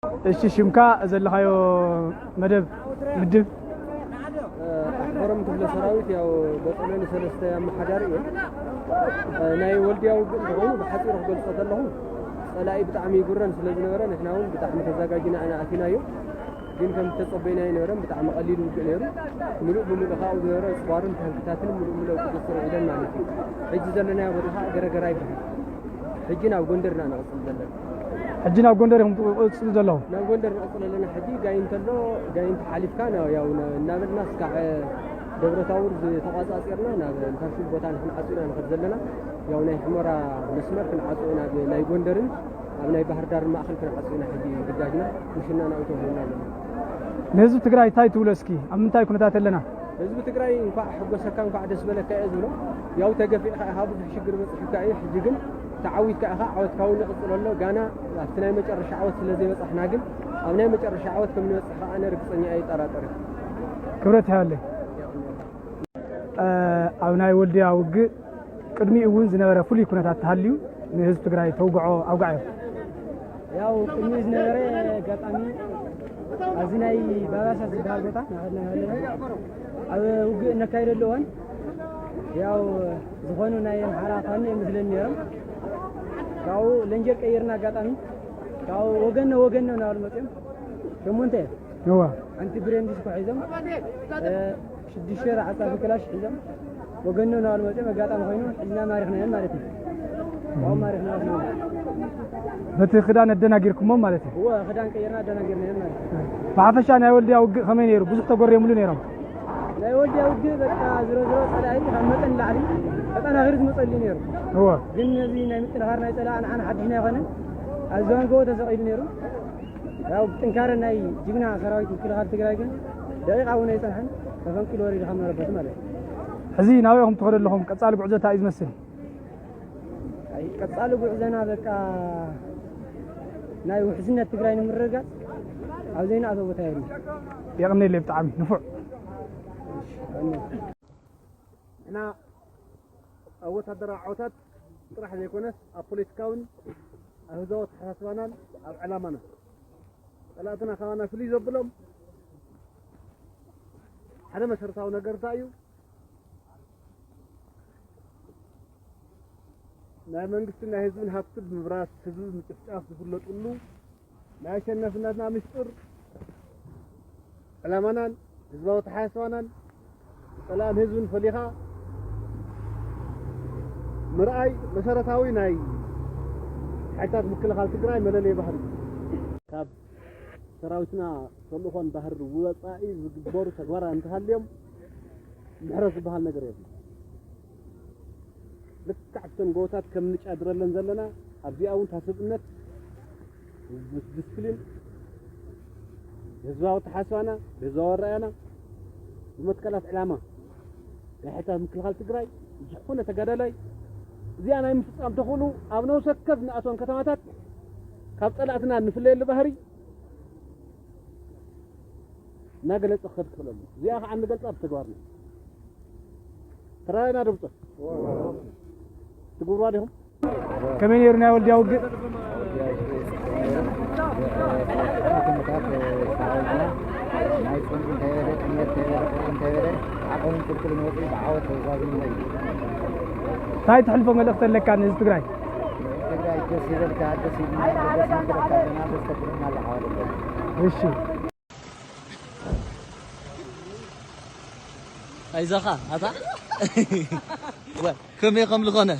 እሺ፣ ሽምካ ዘለኻዮ መደብ ምድብ? ኣሕፈሮም ክፍለ ሰራዊት ያው በጸለሉ ሰለስተ ኣመሓዳሪ እዮም። ናይ ወልድያ ውግእ እንተኾይኑ ብሓፂሩ ክገልጾ ከለኹ ጸላኢ ብጣዕሚ ይጉረን ስለ ዝነበረ ንሕና እውን ብጣዕሚ ተዘጋጅና ኢና ኣቲናዮ። ግን ከም ዝተጸበይናዮ ኣይነበረን። ብጣዕሚ ቀሊል ውግእ ነይሩ። ምሉእ ብምሉእ ካብኡ ዝነበረ ኣፅዋርን ታንክታትን ምሉእ ምሉእ ኣብ ቁፅፅር ውዒለን ማለት እዩ። ሕጂ ዘለናዮ ቦታ ከዓ ገረገራ ይበሃል። ሕጂ ናብ ጎንደር ኢና ንቕፅል ዘለና። ሕጂ ናብ ጎንደር ኢኹም ትቕፅሉ ዘለኹም? ናብ ጎንደር ንቕፅል ኣለና። ሕጂ ጋይንት ኣሎ፣ ጋይንት ሓሊፍካ ናብ ያው ና- እናበልና እስካዕ ደብረ ታቦር ዝተቋፃፂርና ናብ ንታሽል ቦታ ንክንዓፁ ኢና ንኸድ ዘለና። ያው ናይ ሕመራ መስመር ክንዓፁ ኢና ብ- ናይ ጎንደርን ኣብ ናይ ባህር ዳር ማእኸል ክንዓፁ ኢና። ሕጂ ግዳጅና ምሽና ናብኡ ተውሂብና ኣለና። ንህዝቢ ትግራይ እንታይ ትብሎ እስኪ? ኣብ ምንታይ ኩነታት ኣለና? ህዝቢ ትግራይ እንኳዕ ሓጎሰካ እንኳዕ ደስ በለካ እየ ዝብሎ። ያው ተገፊዕካ ኢኻ፣ ብዙሕ ሽግር በፂሑካ እዩ። ሕጂ ግን ተዓዊትካ ኢኻ፣ ዓወትካ እውን ይቕፅል ኣሎ። ጋና ኣብቲ ናይ መጨረሻ ዓወት ስለ ዘይበፃሕና ግን ኣብ ናይ መጨረሻ ዓወት ከም ንበፅሕ ከዓ ኣነ ርግፀኛ ኣይጠራጠርን። ክብረት ይሃበለይ። ኣብ ናይ ወልድያ ውግእ ቅድሚኡ እውን ዝነበረ ፍሉይ ኩነታት ተሃልዩ ንህዝቢ ትግራይ ተውግዖ ኣውጋዕዮ። ያው ቅድሚ ዝነበረ ኣጋጣሚ ኣብዚ ናይ ባባሳ ዝበሃል ቦታ ናኸድና ሃለና ኣብ ውግእ እነካይደሉ እዋን ያው ዝኾኑ ናይ ኣምሓራ ፋኖ እዮም መስለኒ ነይሮም። ካብኡ ለንጀር ቀይርና ኣጋጣሚ ካብኡ ወገኖ ወገኖ እናበሉ መፅኦም ሸሞንተ እዮም። እዋ ሓንቲ ብሬን ዲስኮ ሒዞም እ፣ ሽዱሽተ ተዓፃፊ ክላሽ ሒዞም ወገኖ እናበሉ መፅኦም ኣጋጣሚ ኮይኑ ሒዝና ማሪኽናዮም ማለት እዩ። ካብኡ ማሪኽና ወስድና። በቲ ክዳን ኣደናጊርኩሞም ማለት እዩ። እወ ክዳን ቀይርና ኣደናጊርናዮም ማለት እዩ። ብሓፈሻ ናይ ወልድያ ውግእ ከመይ ነይሩ? ብዙሕ ተጎርየምሉ ነይሮም። ናይ ወልድያ ውግእ በቃ ዝሮ ዝሮ ፀላኢ ካብ መጠን ንላዕሊ ተጠናኺሩ ዝመፀሉ ነይሩ። እወ ግን ነዚ ናይ ምጥንኻር ናይ ፀላኢ ንዓና ሓድሽና ኣይኮነን። ኣብ ዝባን ጎቦ ተሰቒሉ ነይሩ። ያው ጥንካረ ናይ ጅግና ሰራዊት ምክልኻል ትግራይ ግን ደቂቃ እውን ኣይፀንሐን ተፈንቂሉ ወሪዱ ካብ ነበረበት ማለት እዩ። ሕዚ ናበይ ኢኹም ትኸዱ ኣለኹም? ቀፃሊ ጉዕዞ እንታይ እዩ ዝመስል? ኣይ፣ ቀፃሊ ጉዕዞና በቃ ናይ ውሕስነት ትግራይ ንምርግጋፅ ኣብ ዘይንኣቶ ቦታ የሉ። የቕኔለይ ብጣዕሚ ንፉዕ። ንሕና ኣብ ወታደራዊ ዓወታት ጥራሕ ዘይኮነስ ኣብ ፖለቲካውን ኣብ ህዝባዊ ኣተሓሳስባናን ኣብ ዕላማና ጸላእትና ካባና ፍልይ ዘብሎም ሓደ መሰረታዊ ነገር እንታይ እዩ? ናይ መንግስትን ናይ ህዝብን ሃብቲ ብምብራስ ህዝቢ ምጭፍጫፍ ዝፍለጥሉ ናይ ኣሸነፍነትና ምስጢር ዕላማናን ህዝባዊ ኣተሓሳስባናን ጸላእን ህዝብን ፈሊኻ ምርኣይ መሰረታዊ ናይ ሓይልታት ምክልኻል ትግራይ መለለይ ባህሪ እዩ። ካብ ሰራዊትና ተልእኾን ባህሪ ወፃኢ ዝግበሩ ተግባራት እንተሃልዮም ምሕረት ዝበሃል ነገር የብሉ። ልክዕ ኣብተን ጎቦታት ከም ንጫድረለን ዘለና ኣብዚኣ እውን እታ ሰብእነት ዲስፕሊን ብህዝባዊ ኣተሓሳስባና ብህዝባዊ ኣረኣያና ብመትከላት ዕላማ ናይ ሓይልታት ምክልኻል ትግራይ ዝኾነ ተጋዳላይ እዚኣ ናይ ምፍፃም ተኽእሉ ኣብ ነብሰ ወከፍ ንኣትወን ከተማታት ካብ ፀላእትና እንፍለየሉ ባህሪ እናገለፀ ክኸድ ክኽእል ኣለዎ። እዚኣ ከዓ እንገልፃ ብተግባርና ተራራይና ደብፀ ትግብርዋ ዲኹም? ከመይ ነይሩ ናይ ወልድያ ውግእ? ኩነታት ሰራዊትና ናይ ፅምዲ እንተይበለ ጥሜት እንተይበለ ቁሪ እንተይበለ ዓቐብን ቁልቁልን ወፂኡ ብዓወት ተዛዚምና እዩ። እንታይ ተሕልፎ መልእኽቲ ኣለካ ንህዝቢ ትግራይ? ትግራይ ደስ ይበልካ፣ ደስ ይብልና፣ ደስ ይብለካ ኣለና፣ ደስ ተብለና ኣለካ ወለደ። እሺ ኣይዞኻ ኣታ ወ- ከመይ ከም ዝኾነ